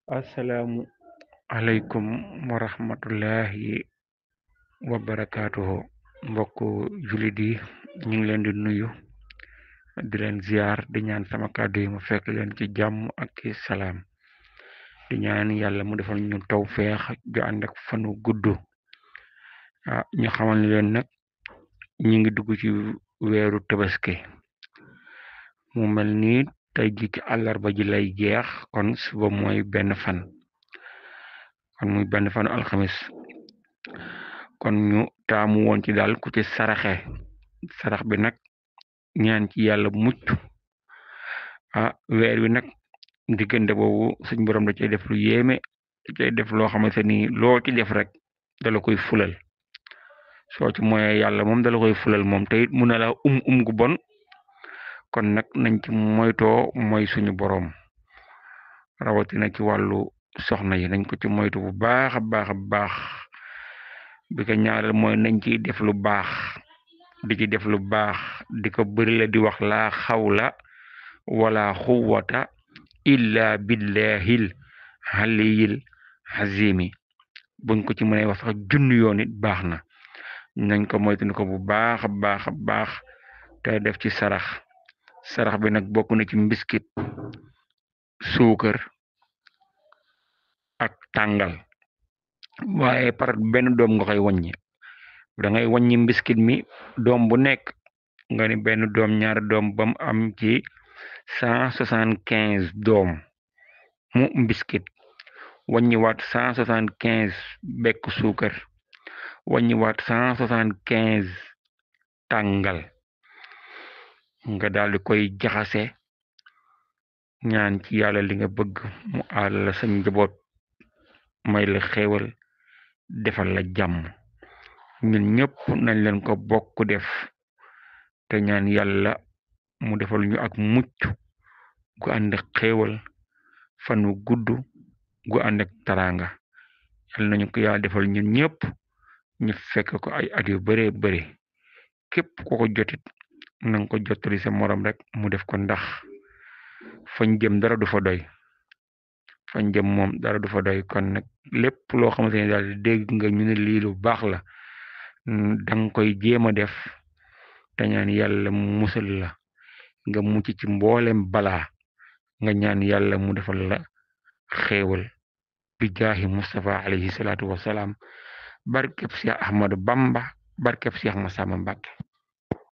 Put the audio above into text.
Assalaamu aleykum wa rahmatullahi wa barakaatuhu mbokku jullit yi ñu ngi leen di nuyu di leen ziar di ñaan sama kàddu yi mu fekk leen ci jàmm ak ci salaam di ñaan yàlla mu defal ñu tawfeex ju ànd ak fanu gudd ñu xamal leen nag ñu ngi dugg ci weeru tabaski mu mel ni tey ji ci àllarba ji lay jeex kon suba mooy benn fan kon muy benn fanu alxamis kon ñu taamu woon ci daal ku ci sarax bi nag ñaan ci yàlla mucc weer wi nag diggante boobu suñ borom da cay def lu yéeme da cay def loo xamante ni loo ci def rek dala koy fulal soo ci moyee yàlla moom dala koy fulal moom te it mun na la gu bon kon nag nañ ci moytoo mooy suñu boroom rawatina ci wàllu soxna yi nañ ko ci moytu bu baax a baax a baax bi ko ñaareel mooy nañ ciy def lu baax di ci def lu baax di ko bëri la di wax laa xawla wala xuwata illa billahil aliyil azimi buñ ko ci mënee wax sax junni yoon it baax na nañ ko moytu ko bu baax a baax a baax te def ci sarax bi nag bokk na ci mbiskit suukar ak tàngal waaye par benn doom nga koy wàññi da ngay wàññi mbiskit mi doom bu nekk nga ni benn doom ñaari doom bam am ci 175 doom mu mbiskit wàññi waat 175 bekk suukar wàññi waat 175 tàngal nga daal di koy jaxase ñaan ci yàlla li nga bëgg mu aal la sa njaboot may la xéewal defal la jàmm ñun ñëpp nañ leen ko bokk def te ñaan yàlla mu defal ñu ak mucc gu ànd ak xéewal fanu gudd gu ànd ak taraanga yàlla nañu ko yàlla defal ñun ñëpp ñu fekk ko ay at yu bare bare képp ko ko jotit nanga ko jottali sa morom rek mu def ko ndax fañ jëm dara du fa doy fañ jëm moom dara du fa doy kon nag lépp loo xamante ne daal dégg nga ñu ne lii lu baax la danga koy jéem a def te ñaan yàlla mu musal la nga mucc ci mboolem balaa nga ñaan yàlla mu defal la xéewal bi jaahi Mustafa alayhi salaatu wasalaam barkeb Cheikh Ahmadou Bamba barkeb Cheikh Massamba Mbàkke